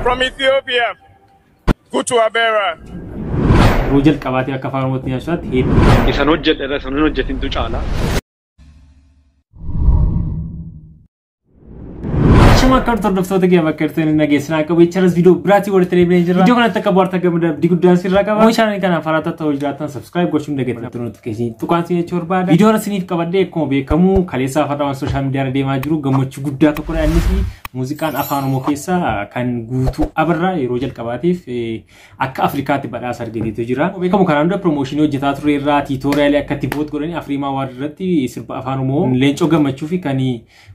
From Ethiopia, Gutu Abera. Yeroo jalqabaatiif akka afaan Oromootti nyaachuudhaatti hedduu. Isan hojjedhe irra isan hin hojjetintu caala. Shuma akka hordoftoota kee bakka jirtan nageessinaa qabu jecharas viidiyoo biraatii walitti deebinee jirra. Viidiyoo kanatti akka bu'aarta gammadaa abdii guddaan sirraa qaba. Moo'ii chaanalii kanaaf haaraa ta'uu jiraatan subscribe gochuun dagatinaa notification tuqaan isin jechuu barbaada. Viidiyoo kana isiniif qabadhee akkuma beekamu kaleessaa afaan waan social media irra deemaa jiru gammachuu guddaa tokkodha. Innis muuziqaan afaan Oromoo keessaa kan Guutuu Abarraa yeroo jalqabaatiif akka Afrikaatti badhaasa argateetu jira. Beekamu kanaan dura promooshinii hojjetaa ture irraa tiitoriyaalii akka itti voot godhanii Afriimaa Awaard irratti sirba afaan Oromoo Leencoo Gammachuu fi kan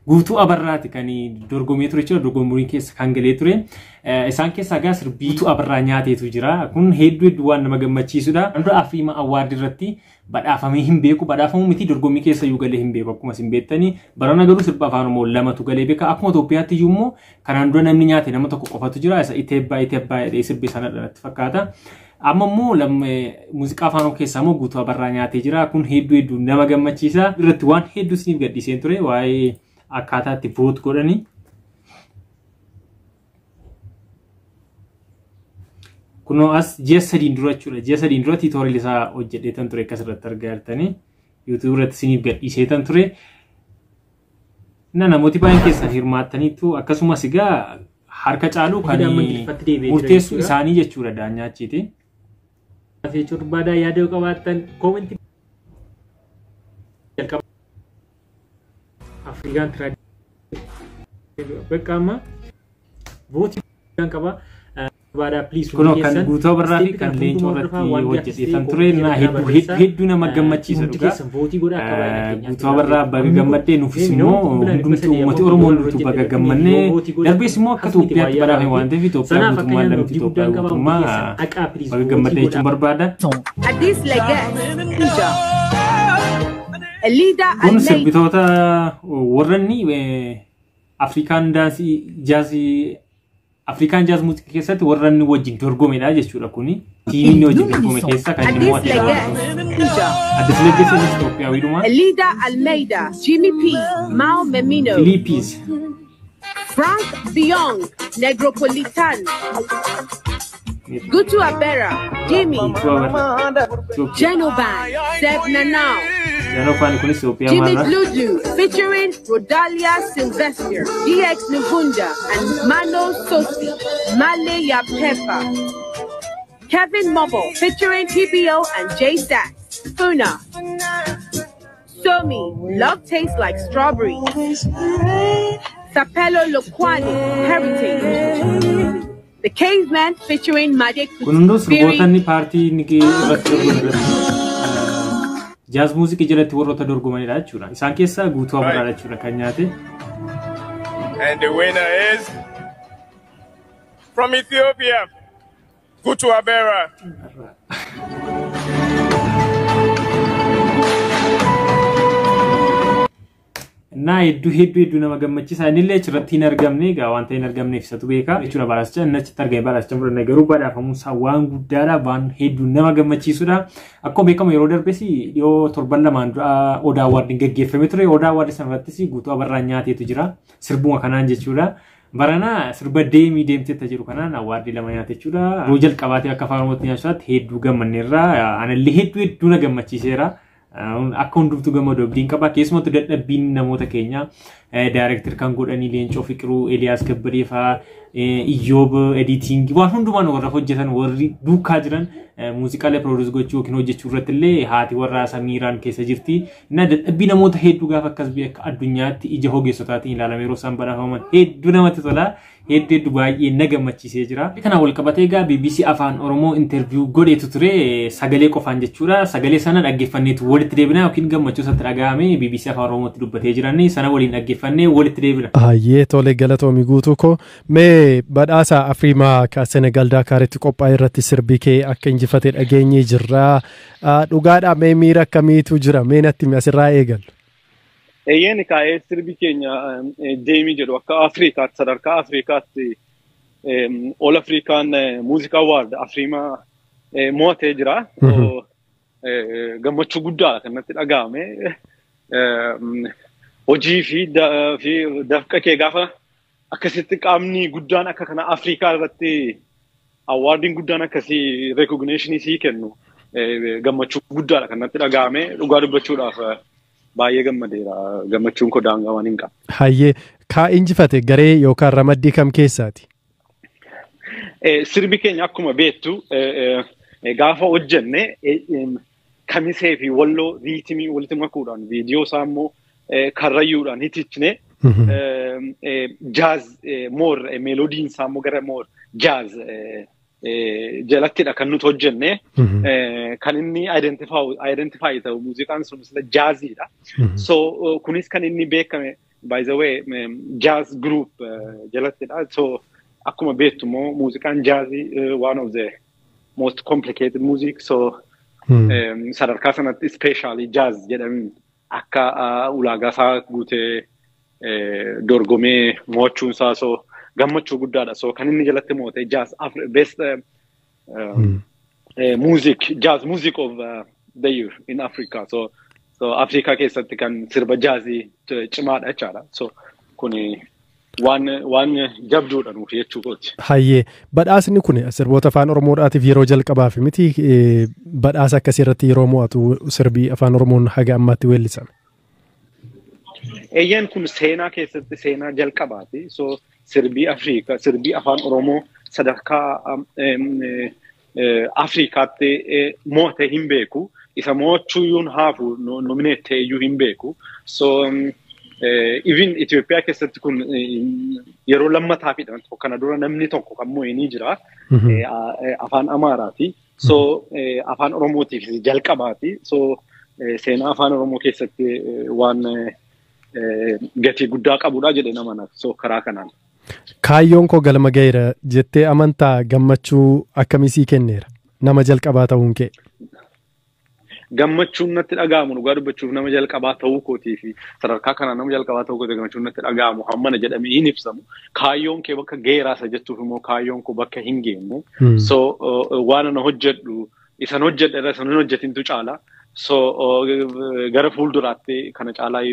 Guutuu Abarraati kan dorgomee ture jechuudha. Dorgommii keessa kan galee ture. Isaan keessaa egaa sirbii Guutuu Abarraa nyaateetu jira. Kun hedduu hedduu waan nama gammachiisudha. Kan dura Afriimaa Awaard irratti badhaafamee hin beeku. Badhaafamuu miti dorgommii keessa iyyuu galee hin beeku. Akkuma isin beektanii barana garuu sirba afaan Oromoo lamatu galee beeka. Akkuma Itoophiyaatti iyyuu immoo kanaan dura namni nyaate nama tokko qofatu jira. Isa Iteebbaa Iteebbaa jedhee sirbi sana natti fakkaata. Amma immoo muuziqaa afaan Oromoo keessaa immoo Guutuu Abarraa nyaatee jira. Kun hedduu hedduu nama gammachiisa. Irratti waan hedduu isiniif gadhiiseen ture waa'ee akkaataa itti voot godhanii. Kunoo as ji'a sadiin dura jechuudha. Ji'a sadiin dura tiitoriyal isaa hojjedheetan ture akkas irratti argaa jirtanii. YouTube irratti isiniif gadhiiseetan ture. Na namooti baay'een keessan hirmaattaniitu akkasumas egaa harka caalu kan Amma Ingiliffatti deebi'ee jira murteessu jechuudha. isaanii jechuudha daanyaachiiti. Jechuu barbaadaa yaada yoo qabaattan koomentii jalqaba Afrikaan tiraa bakka amma vootii qaba. Barbaadaa please Kunoo kan Guutuu Abarraa fi kan Leencoo irratti hojjeteetan ture na hedduu hedduu hedduu nama gammachiisa dhugaa. Guutuu Abarraa baga gammaddee nuufis immoo hundumtuu uummati Oromoo hundumtuu baga gammannee darbees immoo akka Itoophiyaatti badhaafame waan ta'eef Itoophiyaa guutummaan lamti Itoophiyaa guutummaa baga gammaddee jechuun barbaada. Addis Leges, Elida Kun Almeida, sirbitoota warra inni Afrikaan daansii jaazii Afrikaan jaaz muuziqaa keessatti warra inni wajjin dorgomedha jechuudha kuni. Tiimiin inni wajjin dorgome keessaa kan inni Addis mo'atedha. Leges, Addis Leges innis Itoophiyaawidhuma. Elida Almeida, Jimmy P, Mao Memino, Filiippiis. Frank Biong, Negropolitan, Gutu Abera, Jimmy, Guutuu Abarraa. Itoophiyaa. Genovan, Seb Nanao, Janofaan kunis Itoophiyaa Jimmy maarraa. Dludu, featuring Rodalia Sylvester, DX Nuvunda, and Mano Sosi, Male Yapepa. Kevin Mobo, featuring TBO and J Sachs, Funa. Somi, Love Tastes Like Strawberry. Sapelo Lokwani, Heritage. The Caveman, featuring Made Kun hunduu sirboota Kutubiri. inni paartii inni irratti dorgome irratti jaaz muuziqii jalatti warroota dorgomanidha jechuudha. Isaan keessaa Guutuu Abarraadha jechuudha kan nyaate. And the winner is from Ethiopia, Gutu Abera. Innaa hedduu hedduu hedduu nama gammachiisa. Inni illee achirratti hin argamne egaa wanta hin argamneef isatu beeka jechuudha badhaasicha. Inni achitti argame badhaasicha fudhanne garuu badhaafamuun isaa waan guddaadha waan hedduu nama gammachiisudha. Akkuma beekamu yeroo darbes dhiyoo torban lamaan dura Odaa Awaardiin gaggeeffamee ture. Odaa Awaardii sanarrattis Guutuu Abarraa nyaateetu jira. Sirbuma kanaan jechuudha. Barana sirba deemii deemteetta jedhu kanaan awaardii lama nyaate jechuudha. Yeroo jalqabaatiif akka afaan Oromootti nyaachuudhaatti hedduu gammanneerra. Anallee hedduu hedduu na gammachiiseera. Akka hundumtuu gammadu abdiin qaba. Keessumattuu dadhabbiin namoota keenya daayirektir kan godhanii Leencoo Fiqiruu, Eliyaas Kabbadee fa'aa, Iyyoob ediitingii waan hundumaan warra hojjetan warri duukaa jiran muuziqaalee piroodiis gochuu yookiin hojjechuu irratti illee haati warraa Samiiraan keessa jirti. Innaa dadhabbii namoota hedduu gaafa akkas biyya akka addunyaatti ija ogeessotaatiin ilaalame yeroo isaan badhaafaman hedduu namatti tola. Hedduu hedduu baay'ee na gammachiisee jira. Kana wal qabatee egaa BBC Afaan Oromoo interview godheetu ture sagalee qofaan jechuudha. Sagalee sana dhaggeeffanneetu walitti deebina yookiin gammachuu isatti dhaga'ame BBC Afaan Oromootti dubbatee jiran sana waliin dhaggeeffannee walitti deebina. Hayyee tole galatoomi Guutuu koo mee badhaasa Afriimaa ka Senegal Daakaaritti qophaa'e irratti sirbi kee akka injifate dhageenyee jirra. Dhugaadhaa mee miira akkamiitu jira mee natti himi asirraa eegallu. Eeyyeen kaa'ee sirbi keenya deemii jedhu akka Afrikaatti sadarkaa Afrikaatti All African Music Award Afrimaa mo'atee jira. Gammachuu guddaa kan natti dhaga'ame. Hojii fi dafqa kee gaafa Akkasitti qaamni guddaan akka kana Afrikaa irratti awardiin guddaan akkasii recognition sii kennu gammachuu guddaadha kan natti dhaga'ame. Dhugaa dubbachuudhaaf baay'ee gammadeera. Gammachuun koo daangaa waan hin qabne. Hayyee, kaa injifate garee yookaan ramaddii kam keessaati? Sirbi keenya akkuma beektu gaafa hojjenne kamisee fi walloo riitimii walitti makuudhaan viidiyoo isaa immoo karrayyuudhaan hitichine jazz more melodiin isaa immoo gara more jazz jalattidha kan nuti hojjenne. Kan inni identify ta'u muuziqaan sun sila jazziidha. So kunis kan inni beekame, by the way, jazz group jalattidha. So akkuma beektu immoo muuziqaan jazzii one of the most complicated music. So sadarkaa sanatti specially jazz jedhamuun akka ulaagaa isaa guutee dorgomee mo'achuun isaa so gammachuu guddaadha. So kan inni jalatti moo'ate jazz best music, jazz music of the year in Africa. So Afrikaa keessatti kan sirba jazzii cimaadha jechaadha. So kuni waan jabduudha nuuf jechuu kooti. Hayyee, badhaasni kun sirboota afaan Oromoodhaatiif yeroo jalqabaaf miti badhaasa akkasii irratti yeroo mo'atu sirbii afaan Oromoon haga ammaatti weellisame. Eeyyaan, kun seenaa keessatti seenaa jalqabaati. So sirbii Afrikaa, sirbii afaan Oromoo sadarkaa Afrikaatti mo'ate hin beeku. Isa mo'achuuyyuun haafu nominate ta'eyyuu hin beeku. So even Itoophiyaa keessatti kun yeroo lammataafidha. Kana dura namni tokko kan mo'e ni jira. Afaan Amaaraati. So afaan Oromootiif jalqabaati. So seenaa afaan Oromoo keessatti waan gatii guddaa qabudha jedhee nama naaf. So karaa kanaan. Kaayyoon koo galma ga'eera jettee amantaa? Gammachuu akkamii sii kenneera nama jalqabaa ta'uun kee? Gammachuun natti dhaga'amu, dhugaa dubbachuuf, nama jalqabaa ta'uu kootii fi sadarkaa kanaan nama jalqabaa ta'uu kootii gammachuun natti dhaga'amu hammana jedhamee hin ibsamu. Kaayyoon kee bakka ga'eeraasa jechuuf immoo kaayyoon koo bakka hin geenye. So waan ana hojjedhu isan hojjedhe irra isan hin hojjetintu caala. So gara fuulduraatti kana caalaa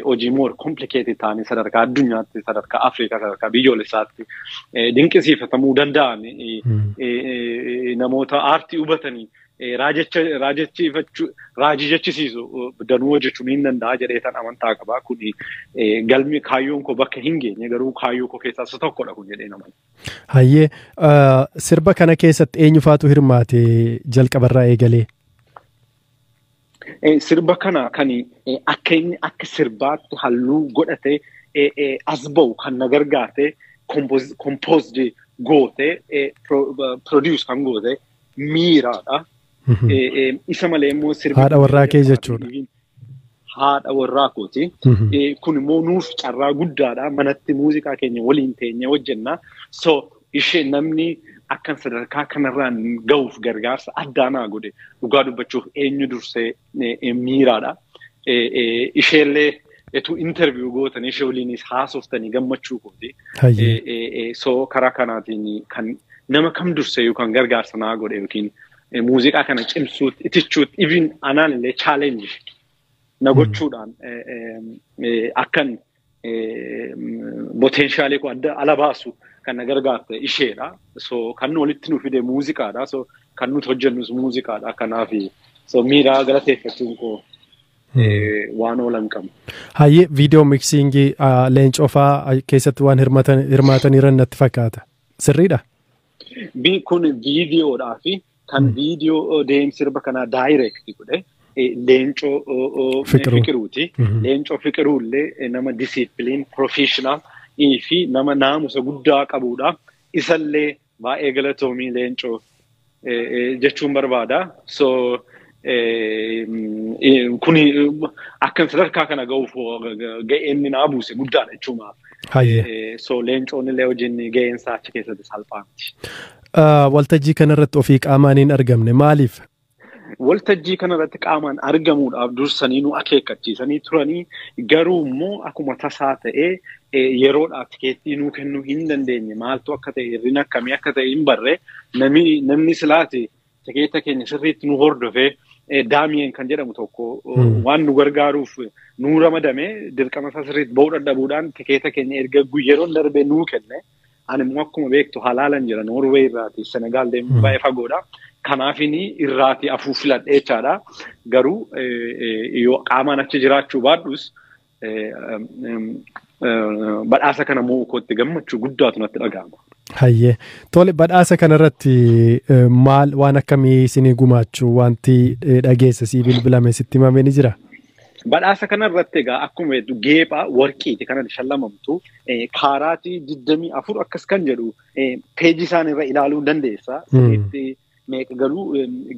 hojii more complicated ta'anii sadarkaa addunyaatti, sadarkaa Afrikaa, sadarkaa biyyoolessaatti dinqisiifatamuu danda'an, namoota aartii hubatanii raajii jechisiisu danuu hojjechuun hin danda'a jedhee tan amantaa qaba. Kuni galmi kaayyoon koo bakka hin geenye, garuu kaayyoo koo keessaa isa tokkodha kun jedhee nama. Hayyee, sirba kana keessatti eenyufaatu hirmaate jalqabarraa eegalee? Sirba kana kan akka inni akka sirbaatti halluu godhatee as ba'u kan na gargaarte, composed goote, produce kan goote miiraadha. Isa malee immoo sirba. Haadha warraa kee jechuudha. Haadha warraa kooti. Kun immoo nuuf carraa guddaadha. Manatti muuziqaa keenya waliin teenyee hojjenna. So ishee namni akkan sadarkaa kanarraan ga'uuf gargaarsa addaa naa godhe, dhugaa dubbachuuf, eenyu dursee miiraadha. Isheellee etuu interview gootanii ishee waliinis haasoftanii gammachuu kooti. So karaa kanaatiin kan nama kam dursee yookaan gargaarsa naa godhe yookiin muuziqaa kana cimsuutti, itichuutti, even anaan illee challenge na gochuudhaan akkan potentialii koo adda ala baasu kan na gargaarte isheedha. So kan nu walitti nu fide muuziqaadha. So kan nuti hojjennus muuziqaadha. Kanaaf so miiraa galateeffachuun koo waan oolan qabu. Hayyee, viidiyoo mixingii leencoo fa'aa keessatti waan hirmaataniiran natti fakkaata. Sirriidha? Kun viidiyoodhaa fi kan viidiyoo deemsa sirba kanaa direct godhe Leencoo Fiqiruuti. Leencoo Fiqiruu illee nama discipline, professional fi nama naamusa guddaa qabudha. Isallee baay'ee galatoomii Leencoo jechuun barbaada. So kuni akkan sadarkaa kana ga'uuf ga'een inni naa buuse guddaadha jechuudha. So Leencoon illee hojiin ga'een isaa achi keessatti salphaa miti. Waltajjii kanarratti ofii qaamaan hin argamne, maaliif? Waltajjii kanarratti qaamaan argamuudhaaf dursanii nu akeekkachiisanii turanii, garuu immoo akkuma tasaa ta'ee yeroodhaaf tikeettii nuu kennuu hin dandeenye. Maaltu akka ta'e, hir'ina akkamii akka ta'e hin barre. Namni silaati tikeeta keenya sirriitti nu hordofee Daamiyeen kan jedhamu tokko waan nu gargaaruuf nuu ramadame dirqama isaa sirriitti ba'uu dadhabuudhaan tikeeta keenya erga yeroon darbee nuu kenne. Ani immoo akkuma beektu halaalan jira Noorwee irraati Senegaal deemuu baay'ee fagoodha. Kanaafini irraati afuu filadhe jechaadha. Garuu yoo qaamaan achi jiraachuu baadhus badhaasa kana mo'uu kootti gammachuu guddaatu natti dhaga'ama. Hayyee, tole, badhaasa kanarratti maal, waan akkamii isinii gumaachuu wanti dhageesse, sii bilbilame, sitti himame ni jira? Badhaasa kanarratti egaa akkuma beektu geepha warqiiti kan shallamamtu, kaaraatii 24 akkas kan jedhu peejii isaan irra ilaaluu dandeessa. Sirriitti meeqa galuu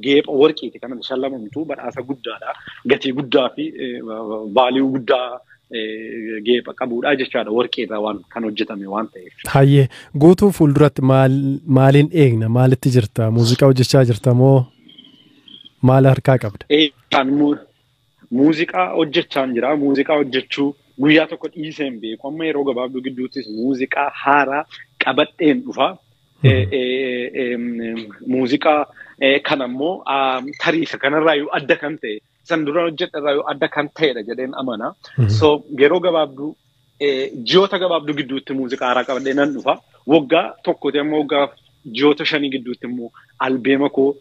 geepha warqiiti kan shallamamtu, badhaasa guddaadha. Gatii guddaa fi value guddaa geepha qabudha jechaadha, warqii irraa waan kan hojjetame waan ta'eef. Hayyee, Guutuu, fuulduratti maaliin eegna? Maalitti jirta? Muuziqaa hojjechaa jirta moo maal harkaa qabda? Muuziqaa hojjechaan jira. Muuziqaa hojjechuu guyyaa tokko dhiisee hin beeku. Amma yeroo gabaabduu gidduuttis muuziqaa haaraa qabadheen dhufa. Muuziqaa kana immoo tarii isa kanarraa yoo adda kan ta'e, san dura hojjedharraa yoo adda kan ta'edha jedheen amana. So yeroo gabaabduu, ji'oota gabaabduu gidduutti muuziqaa haaraa qabadhee nan dhufa. Waggaa tokkooti amma waggaa ji'oota 5 gidduutti immoo albeema koo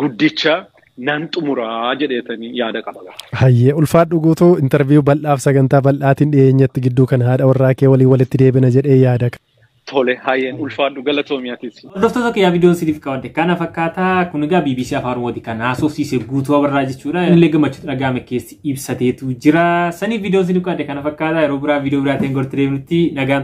guddicha nan xumuraa jedheetanii yaada qaba. Hayyee, ulfaadhu Guutuu, interview bal'aaf sagantaa bal'aatiin dhiyeenyatti gidduu kana haadha warraa kee waliin walitti deebina jedhee yaada. Tole, hayyeen, ulfaadhu, galatoomiyaatiis. Hordoftoota kiyyaa, viidiyoon isiniif qabadde kana fakkaataa. Kun egaa BBC Afaan Oromooti kan haasofsiise Guutuu Abarraa jechuudha. Illee gammachuutu dhaga'ame keessi ibsateetu jira. Saniif viidiyoon isiniif qabadde kana fakkaataa. Yeroo biraa viidiyoo biraatiin gorti deemnutti nagaan.